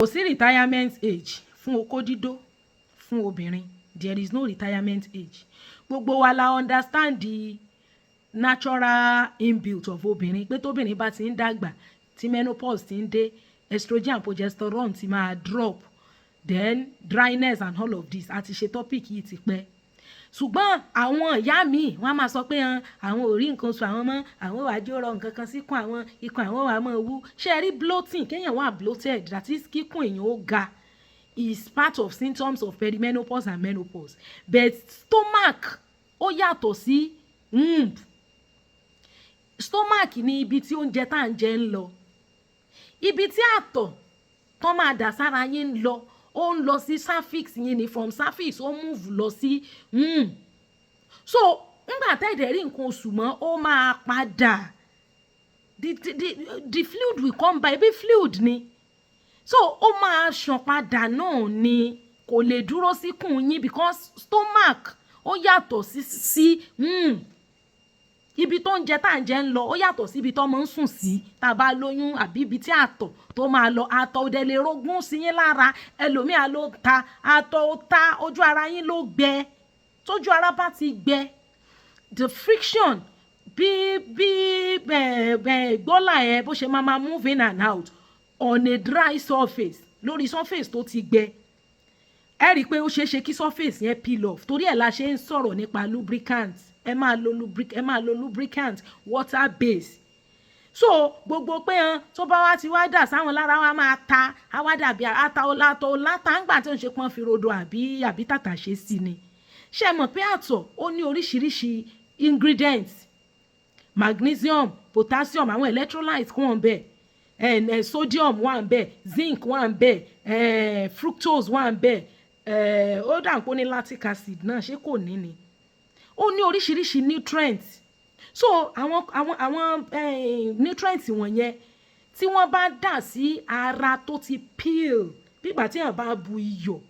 Kò sí retirement age fún okó dídó fún obìnrin. There is no retirement age. Gbogbo wa la understand the natural inbuilt of obìnrin, pé tóbìnrin bá ti ń dàgbà, tí menopause ti ń dé, estrogen and progesterone ti máa drop, then dryness and all of this. A ti ṣe topic yìí ti pẹ́. Ṣùgbọ́n àwọn ìyá mi, wọ́n á máa sọ pé àwọn ò rí nǹkan oṣù àwọn mọ́, àwọn wàá jó rọ nǹkan kan síkùn àwọn, ikùn àwọn wàá máa wú. Ṣé ẹ rí bloating, kéèyàn wà bloated, that is, kíkùn èèyàn ó ga, is part of symptoms of perimenopause and menopause. But stomach, ó yàtọ̀ sí womb. Stomach ní ibi tí oúnjẹ tá à ń jẹ ń lọ. Ibi tí àtọ̀ tó máa dà sára yín ń lọ, ó ń lọ sí cervix yín ni. From cervix, ó move lọ sí womb. So ńgbà tẹ́ẹ̀dẹ̀ rí nǹkan oṣù mọ́, ó máa padà, the fluid will come by, bí fluid ni. So ó máa ṣàn padà náà ni, kò lè dúró síkùn yín, because stomach ó yàtọ̀ sí womb. Ibi tó ń jẹ tá à ń jẹ ń lọ, ó yàtọ̀ sí ibi tó máa ń sùn sí tá a bá lóyún, àbí ibi tí àtọ̀ tó máa lọ. Àtọ̀ òdẹ lè rógún sí yín lára. Ẹlòmíà ló ta àtọ̀, ó ta ojú ara yín ló gbẹ. Tójú ara bá ti gbẹ, the friction, bí bẹ́ẹ̀ gbọ́là yẹn bó ṣe máa move in and out on a dry surface, lórí surface tó ti gbẹ, ẹ rí i pé ó ṣeé ṣe kí surface yẹn peel off. Torí ẹ̀ la ṣe ń sọ̀rọ̀ nípa lubricant. Ẹ máa lo lubricant water base. So gbogbo pé hàn tó bá wá ti wá dà sáwọn lára, wa máa ta, á wá dàbí ata àtọ̀ látà ńgbà tí ó ń ṣe pọ́n fi rodo àbí tàtàṣé sí ni. Ṣé ẹ mọ̀ pé àtọ̀, ó ní oríṣiríṣi ingredients? Magnesium, potassium, àwọn electrolytes kún wọn bẹ́ẹ̀, sodium wà ń bẹ̀, zinc wà ń bẹ̀, fructose wà ń bẹ̀, ó dà ń pọ́ ní lactic acid náà. Ṣé kò ní ni? Ó ní oríṣiríṣi nutrients. So àwọn nutrients wọ̀nyẹn, tí wọ́n bá dà sí ara tó ti peel, bí ìgbà tí èèyàn bá bu iyọ̀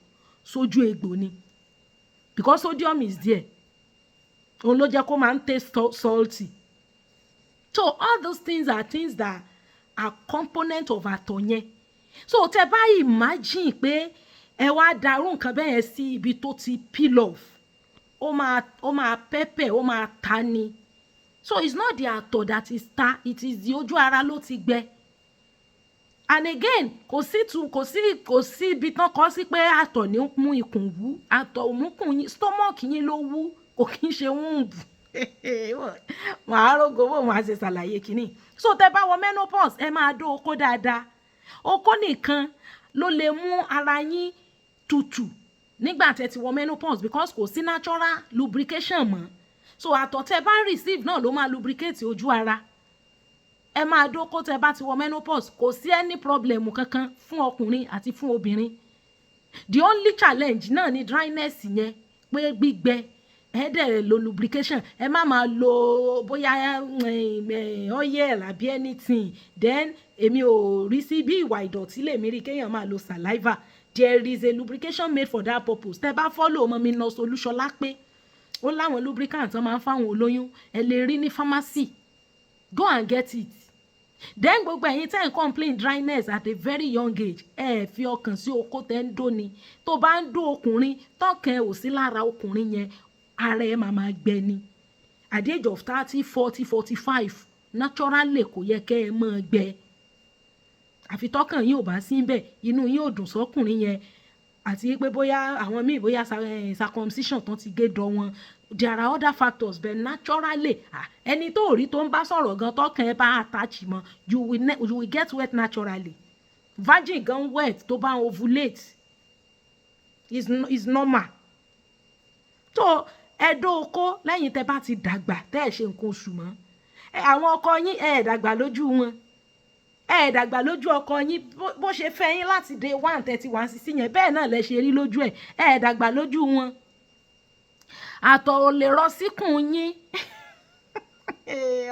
sójú egbò ni, because sodium is there, òun ló jẹ́ kó máa ń taste salty. So all those things are things that are component of àtọ̀ yẹn. So tẹ bá imagine pé ẹ wá darú nǹkan bẹ́ẹ̀ yẹn sí ibi tó ti peel off, ó máa pepper, ó máa ta ni. So it's not the àtọ̀ that is ta, it is the ojú ara ló ti gbẹ. And again, kò sí tu kò sí kò sí ibi tán kọ́ sí pé àtọ̀ ní mú ikùn wú. Àtọ̀ ò mú kùn yín, stomach yín ló wú, kò kí ń ṣe womb. Màá rògbò bò, màá ṣe ṣàlàyé kínní. So tẹ bá wọ menopause, ẹ máa dó okó dáadáa. Okó nìkan ló lè mú ara yín tutù nígbà tẹ ti wọ menopause, because kò sí natural lubrication mọ́. So àtọ̀ tẹ bá receive náà ló máa lubricate ojú ara. Ẹ máa dóko tẹ bá ti wọ menopause. Kò sí any problem kankan fún ọkùnrin àti fún obìnrin. The only challenge náà ni dryness yẹn, pé gbígbẹ. Ẹ dẹ̀ lo lubrication, ẹ má máa lo bóyá oil àbí anything. Then èmi ò rí sí bí ìwà ìdọ̀tí lèmi rí kéèyàn máa lo saliva. There is a lubrication made for that purpose. Tẹ bá follow ọmọ mi, Nurse Olúṣọlá, pé ó láwọn lubricant tó máa ń fáwọn olóyún, ẹ lè rí ní pharmacy. Go and get it. Then gbogbo ẹ̀yin tẹ́ ń complain dryness at a very young age, ẹ fi ọkàn sí okó tẹ́ ń dó ni. Tó bá ń dó ọkùnrin, tọkàn ẹ ò sí lára ọkùnrin yẹn, ara ẹ máa máa gbẹ ni. At the age of 30, 40, 45, naturally kò yẹ kẹ́ ẹ máa gbẹ, àfi tọkàn yín ò bá sí bẹ́ẹ̀, inú yín ò dùn sọ́kùnrin yẹn, àti pé bóyá àwọn míì, bóyá circumcision tán ti gé dọ̀ wọn. There are other factors, but naturally, ẹni tó rí tó ń bá sọ̀rọ̀ gan, tọkàn ẹ bá attach mọ́, you will get wet naturally. Virgin gan wet tó bá ovulate, is normal. Tó ẹdó okó lẹ́yìn tẹ́ bá ti dàgbà, tẹ́ ẹ̀ ṣe nǹkan oṣù mọ́, àwọn ọkọ yín, ẹ dàgbà lójú wọn, ẹ dàgbà lójú ọkọ yín. Bó ṣe fẹ́ yín láti day one thirty one sisi yẹn, bẹ́ẹ̀ náà lẹ ṣe rí lójú ẹ̀. Ẹ dàgbà lójú wọn. Àtọ̀ ò lè rọ síkùn yín.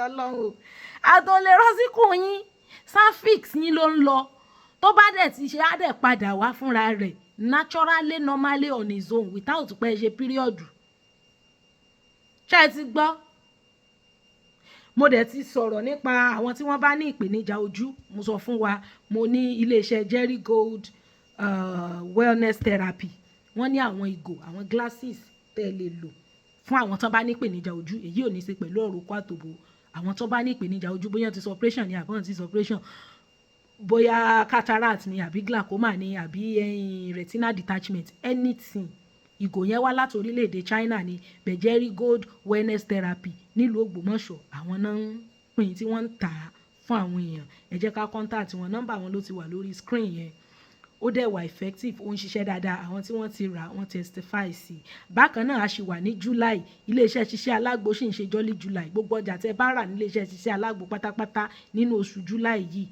Ọlọ́run o, àtọ̀ ò lè rọ síkùn yín, cervix yín ló ń lọ. Tó bá dẹ̀ ti ṣe, á dẹ̀ padà wá fúnra rẹ̀ naturally, normally, on his own, without pé ẹ ṣe period. Ṣé ẹ ti gbọ́? Mo dẹ̀ ti sọ̀rọ̀ nípa àwọn tí wọ́n bá ní ìpèníjà ojú. Mo sọ fún wa, mo ní iléeṣẹ́ Jerry Gold. Wellness Therapy. Wọ́n ní àwọn ìgò, àwọn glasses tẹ́ ẹ lè lò fún àwọn tó bá ní ìpèníjà ojú. Èyí ò ní í ṣe pẹ̀lú ọ̀rọ̀ okó àtòbò. Àwọn tó bá ní ìpèníjà ojú, bóyá ti ṣe operation ni àbí wọ́n ti ṣe operation, bóyá cataract ni àbí glaucoma ni àbí retinal detachment, anything, ìgò yẹn wá láti orílẹ̀-èdè China ni. Bejeri Gold Wellness Therapy nílùú Ògbómọ̀ṣọ́, àwọn náà ń pín tí wọ́n ń tà á fún àwọn èèyàn. Ẹ jẹ́ ká contact wọn, nọ́mbà wọn ló ti wà lórí screen yẹn. Ó dẹ̀ wà effective, ó ń ṣiṣẹ́ dáadáa. Àwọn tí wọ́n ti rà, wọ́n testify sí i. Bákan náà, a ṣì wà ní July. Iléeṣẹ́ Ṣiṣẹ́ Alágbo sì ń ṣe Jolly July. Gbogbo ọjà tẹ́ bá rà níléeṣẹ́ Ṣiṣẹ́ Alágbo pátápátá nínú oṣù July yìí,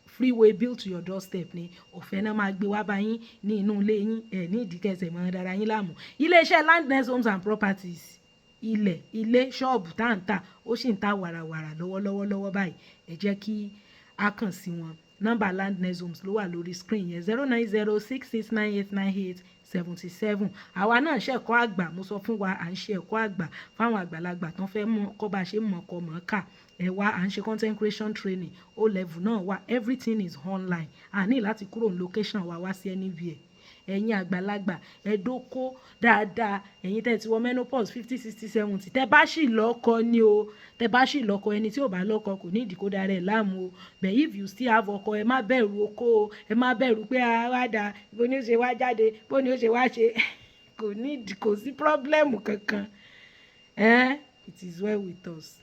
free way bill to your doorstep ni. Ọ̀fẹ́ náà máa gbé wá bá yín ní inú ilé yín. Ẹ̀ ní ìdíkẹsẹ̀ mọ́ dára yín láàmú. Iléeṣẹ́ Landness Homes and Properties, ilẹ̀, ilé, ṣọ́ọ̀bù tá à ń tà, ó sì ń ta wàràwàrà lọ́wọ́lọ́wọ́ lọ́wọ́ báyìí. Ẹ jẹ́ kí a kàn sí wọn. Nọ́mbà Landness Homes ló wà lórí screen yẹn, 09066989877. Àwa náà ṣẹ̀kọ́ àgbà. Mo sọ fún wa, à ń ṣe ẹ̀kọ́ àgbà fáwọn àgbàlagbà tán fẹ́ mọ̀ kọ́ bá ṣe mọ̀ ọkọ̀ mọ̀ ká. Ẹ wá, à ń ṣe content creation training, O level náà wà. Everything is online. A ní láti kúrò ní location wa wá sí anywhere. Ẹ̀yin àgbàlagbà, ẹ dóko dáadáa. Ẹ̀yin tẹ́ ti wọ menopause, 50, 60, 70, tẹ́ bá sì lọ́kọ ni o. Tẹ́ bá sì lọ́kọ, ẹni tí ò bá lọ́kọ kò ní ìdí kó dára ẹ̀ láàmú o. But if you still have ọkọ, ẹ má bẹ̀rù oko o. Ẹ má bẹ̀rù pé wá dà bó ni ó ṣe wá jáde, bó ni ó ṣe wá ṣe. Kò ní ìdí, kò sí problem kankan. Eh? It is well with us.